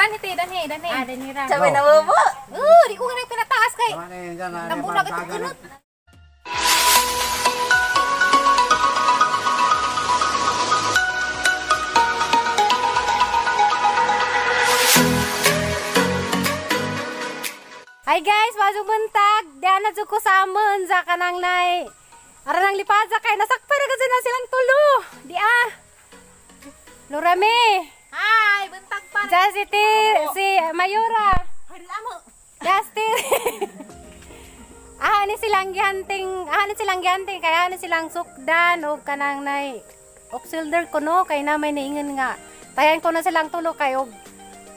Kanhi te danhi danhi. Ah, danira. Sabi na mo. Di ko nga pinataas kay. Tambulag itong kunot. Hi guys, masuk buntag. Diana jud ko sa amon sa kanang nay. Aran ang lipaza kay nasakpan na kasi na silang tulo. Di ah. Lorame. Hi, buntag pa. Ja si si Mayora. Justin. Aha ni silang gihanting, aha ni silang gihanting kay aha ni silang sukdan og kanang nay oxilder kuno kay na may naingon nga. Tayan ko na silang tulo kay og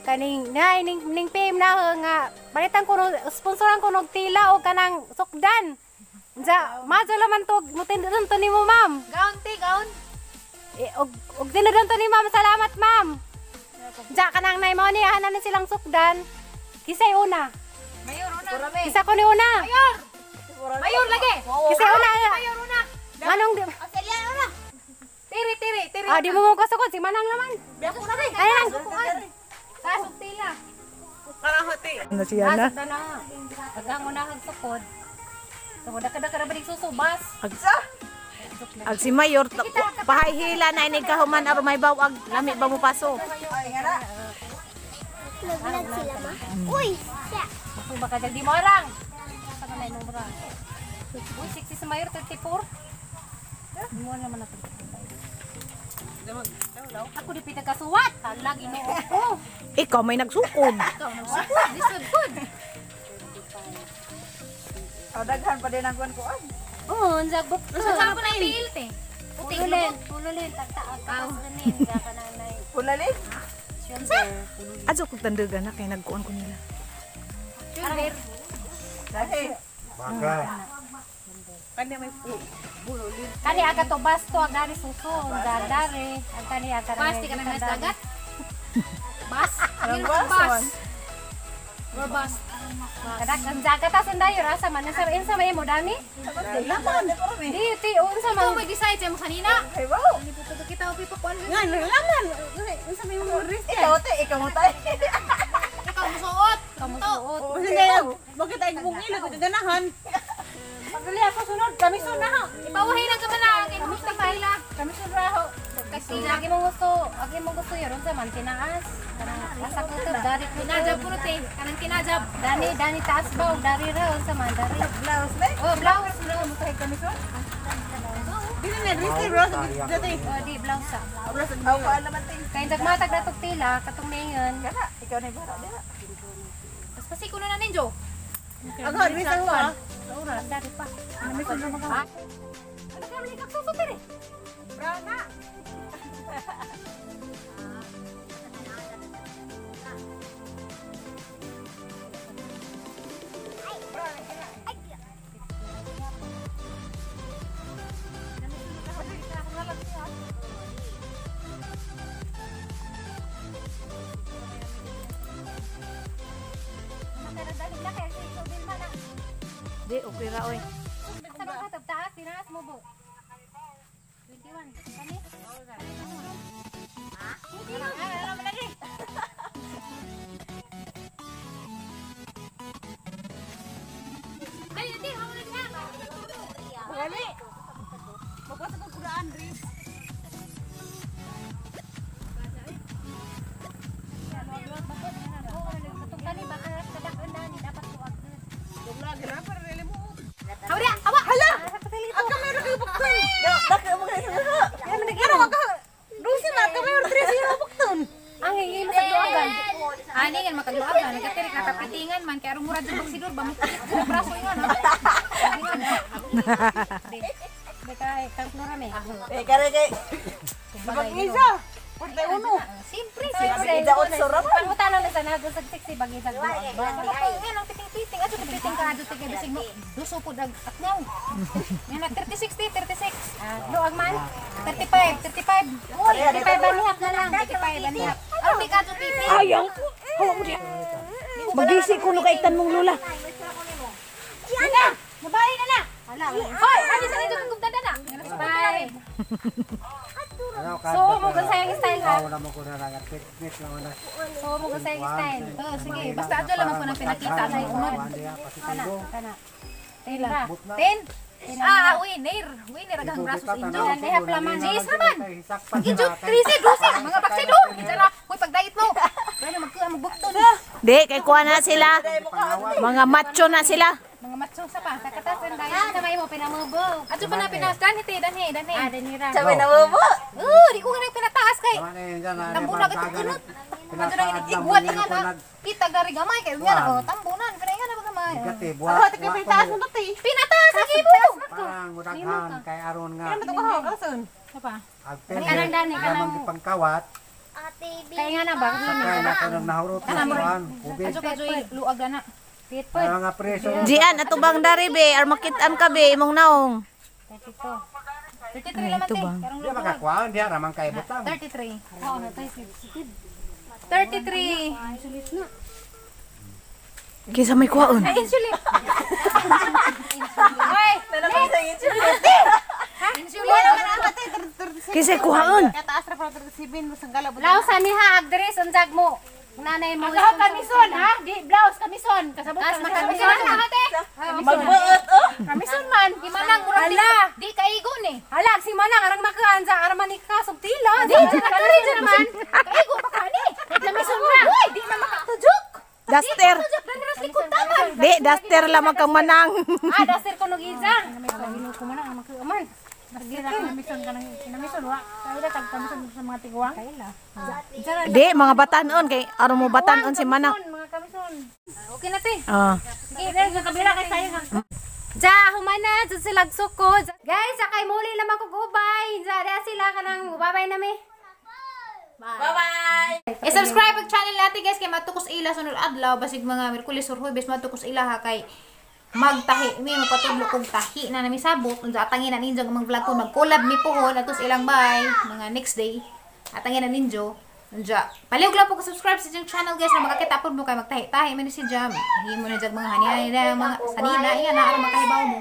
kaning nay ning PM na nga palitan ko sponsoran ko og tila og kanang sukdan. Ja, madyo laman to mutindon to nimo ma'am. Gaon te, gaon. Eh, og dinadon to ni ma'am, salamat ma'am. Ja kanang nay mo ni aha na ni silang sukdan. Kisay una. Mayor una. Kisa ko ni una. Mayor. Mayor lagi. Kisay una. Mayor una. Anong Australia una. Tiri tiri tiri. Ah, di mo mo kasukod si Manang naman. Biako na rin. Ay lang. Kasok tila. Na siya na. Kasok na. Agang unahag sukod. So daka-daka ra balik susubas. Ag si Mayor pahihila na inig kahuman aron may bawag lami ba mo paso. Naglag sila ma. Uy! Siya! Kung baka di mo orang. Sa kanay nung bra. Uy, 60 sa Mayor 34. Di mo naman na 34. Ako di pita kasuwat. Talag Ginoo ko. Ikaw may nagsukod. Lisod good. Daghan pa din ang kuan kuan. Oo, unsa buk. Sa ko na tiil te. Puti Pululin, pululin tagtaag ka ganin sa kanang Pulalin. shoulder. Adyo kog tandugan na kay nagkuan ko nila. Shoulder. Dahil. Baka. Kanya may bulolin. Kani aga to basto agari suso unsa dare. Ang kani aga Bas ti ka nang dagat. Bas. Bas. Bas. Kadak ang jaga ta sandayo rasa man sa insa may mo dani? Laman. Di ti unsa Ikaw man may decide sa mo kanina. Ay wow. Hindi po kita upi pa kuan. Nga laman. Unsa may mo risk? Ikaw te, ikaw mo tay. Ikaw musuot. kamusuot. Bakit ay bungilo ko ganahan? Pagdali ako sunod kami sun na. Ipawahin ang kamala kay kumusta tila. Kami sun ra ho. Kasi lagi mong gusto, lagi mong gusto yun unsa man tinaas. Kanang asa ko to dari ko Kinajab ko te. Kanang kinajab. Dani dani taas ba og dari ra unsa man dari. Blouse ne. Oh blouse no mo tayo kami sun. Dili na risk bro. Dati. Oh di blouse sa. Aw kuan naman te. Kay dagmatag na tog tila katong ningon. Kana, ikaw na bara dira. Mas pasiko na ninjo. Ako risk sa huwa. Dari pa. Ano ka man kag suso diri? Brown na. Di okay ra oy. Sa mga katog taas, tinaas mo bo. 21. Kani? Ha? Ah, ano lagi? Ay, di hamo na siya. Gali. Magpasa ko kudaan risk. Katong kani baka kadak-an dani dapat tuwag. Hawra, awa. Hala. Ang kamera kay bukton. Dako mo kay sa. Ano ka? Rusi na kamera tres yung bukton. Ang hingi mo sa duwagan. Ani nga makagluagan, nagkatiri katapitingan man kay aron murad sa sidor ba mo sa braso ingon. Beka kang flora me. Eh kare kay Bagisa. Porte uno. Siyempre, Siyempre. Ida otso ra man. Pangutan na sa nago sa 60 bagay sa duwag. Nga ang piting-piting adto piting ka adto kay bisig mo duso pud ag atnaw. Nga na 36 ti 36. Ah, duwag man. 35, 35. Uy, 35 anihap na lang. 35 anihap. Aron di ka adto piting. Ayaw. Hawa mo diha. Magisi ko no kay tan mong lula. Nabali na na. Hoy, ano sa nito kung gumdada na? Bye. Ano, So, mo kung sayang style ha. Wala mo ko na lang technique lang na. So mo kung sayang style. Oh, sige, basta adyo lamang ko nang pinakita sa unod. Positibo. Kana. Tela. 10. Ah, winner. Winner agang brasos injo. Ihap laman. Jeez naman. Injo, 13, 12, mga baksido. Jara, hoy pagdait mo. Kaya magkuha magbukton. Di kay kuha na sila. Mga macho na sila. Mga matso sa pa. Kataas ang dahil sa may mo pinamubo. Adyo pa na pinas danhi te, danhi, danhi. Ah, danira. Sabi na mo. Di ko nga pinataas kay. Tambunan ka kunot. Adyo na igwat nga na. Kita gari gamay kay nga na oh, tambunan pinay nga na gamay. Gati buwa. Pintaas mo to te. Pinataas ang ibo. Parang mudaghan kay aron nga. Ang Kanang dani, kanang- lamang gipangkawat. Ate, Kaya nga na ba? Sakay na kanang nahurot na kuan. Ubig. Adyo ka joy luag na. Pitpod. Ang mga preso. Jian ato bang dari be ar makitaan ka be imong naong. 33 laman te. Karong Di makakuan diha ramang kay butang. 33. Oo, na tayo. 33. Kisa may kuwaon. Ay, insulin. Hoy, Nanaman sa insulin. Insulin. Kisa kuwaon. Blouse ani ha, agdres unsag mo. Nanay mo. Ako kamison ha, di blouse kamison. Kasabot As kamison. makamison na ate. Magbuot oh. Kamison man. Di manang murag di, Hala. di kaigo ni. Hala, si manang arang makaan sa araman ni ka subtila. Di di naman. Kaigo pa kani. Kamison na. Uy, di na makatujok. Duster. Tujok na ras likod taman. Di duster lamang kang manang. Ah, duster ko nog isa. Ko man ang makuaman. Di mga batanon kay aron mo batanon si manang. Mga kamison. Okay na te. Ah. Sige, sa kabila kay sayo. Ja, humana jud sila suko. Guys, sakay muli lamang kog ubay. Ja, diha sila kanang babay na mi. Bye-bye. I-subscribe ang channel natin guys kay matukos ila sunod adlaw basig mga Miyerkules or Huwebes matukos ila ha kay magtahi mi magpatudlo kog tahi na nami sabot unsa atangin na ninyo ang mga vlog ko mag-collab mi pohon atos ilang bye mga next day atangin na ninyo unja palihog lang po ko subscribe sa inyong channel guys na makakita pod mo kay magtahi-tahi man ni si Jam himo na jag mga hani na mga sanina iya na aron makahibaw mo.